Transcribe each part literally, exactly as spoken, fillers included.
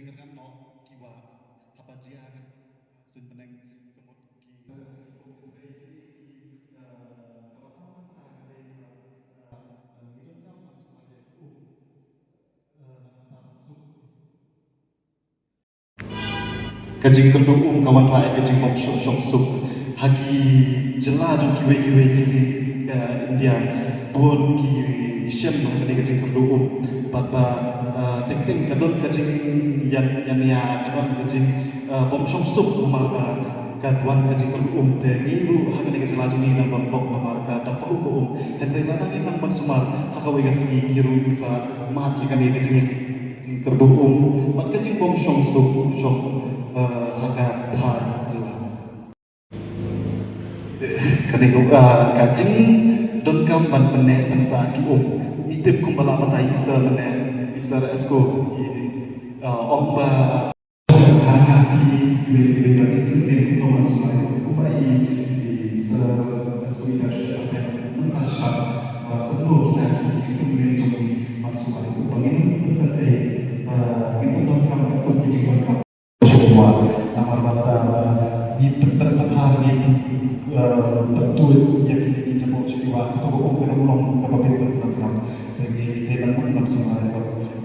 Kyrkieh noh ki wah haba jia ka suiñ bneng ka mut ki. Ka jingkyrduh um ka wanrah ïa ka jingbym shong suk ha ki jylla jong kiwei kiwei ki ri ka India. Bun ki shem ha kane ka jingkyrduh um bad ba, ah, teng teng ka don ka jingïan, ïania, ka don ka jing, ah, bym shong suk namar ba ka wan ka jingkyrduh um. Te ngi ruh ha kane ka jylla jong ngi nang ban bok namar ka dang pahuh ka um. Hynrei lada ngim nang ban sumar ha kawei ka sngi, ngi ruh ngin sa mad ïa kane ka jing kyrduh um bad ka jingbym shong suk shong, eh, ha ka thaiñ jylla. Kane ka, eh, ka jingdonkam ban pynneh pynsah ki um. Ngi tip kumba la batai i Sir mynne, i Sir Esko, i, eh, ong ba ha ki wei wei ba ki tun ne kumno ban sumar kumba i, i Sir Esko i da shu da mynta sha ba kumno kita ki jingtun ne jong ki ban sumar kumba ngin tun sa kai ba ngin pyndonkam kum ki jingdonkam. Shuwa namar ba, eh, ngi pynpynpathar ngi pyn, eh, pyntuid ïa kine ki jaboh shuwa ka to ka um ka long long kaba pynpynpathar. Te ngi te ban ban ban sumar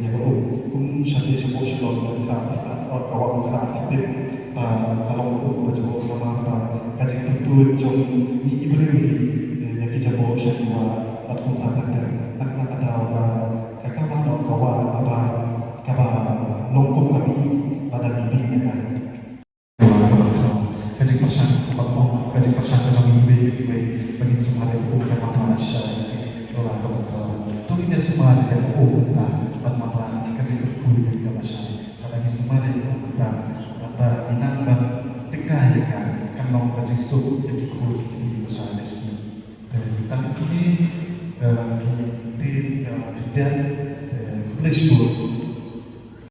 ïa ka um kum sha te sha pok sha long ka kha ka wah ka kha te ba ka long ka um kaba jaboh namar ba ka jingpyntuid jong ngi ki briew hi ïa ki jaboh sha ki wah bad kumta ter ter. Na kata ka daw ka ka kylla noh ka wah kaba kaba long kum ka bih lada ngi ding ïa ka. Ka jingpyrshang kaba long ka jingpyrshang ka jong ngi iwei pa iwei ba ngin sumar ïa ka um ka wanrah shisha ïa ka jingkylla kaba khraw. To ngin ïa sumar ïa ka um mynta ban wanrah ïa ka jingkyrkhu ïa ka lashai. Lada ngi sumar ïa ka um mynta, lada ngi nang ban tyngkai ïa ka, kan long ka jingsuk ïa ki khun ki kti lashai lashai. Te tang kine, eh, ki ktien, eh, ktien, eh, khublei shibun.